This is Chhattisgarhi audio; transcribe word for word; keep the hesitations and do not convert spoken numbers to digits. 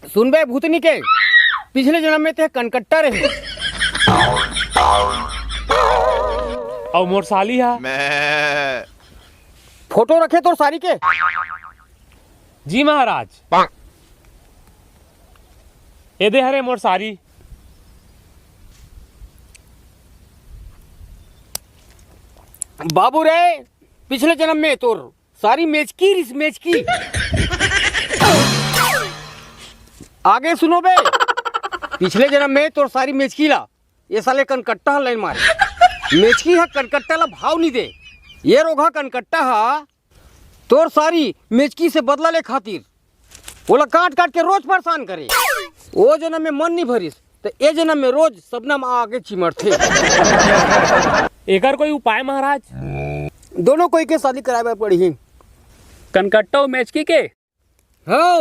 सुन बे भूतनी के, पिछले जन्म में ते कनकट्टा रहे। अउ मोर साली हा? फोटो रखे तोर सारी के? जी महाराज। ए दे हरे मोर सारी। बाबू रे, पिछले जन्म में तोर सारी मेचकी रिस मेचकी। आगे सुनो बे, पिछले जन्म में तोर सारी मेचकी ला ये साले कनकट्टा ह लाइन मारे। मेचकी ह कनकट्टा ला भाव नहीं दे। ये रोगहा कनकट्टा ह तोर सारी मेचकी से बदला ले खातिर ओला काट काट के रोज परेशान करे। ओ जन्म में मन नहीं भरिस, तो ए जन्म में रोज सबना में आके चिमड़थे। एकर कोई उपाय महाराज? दोनों कोई के शादी कराए बर पड़ही। कनकट्टा अउ मेचकी के? हो।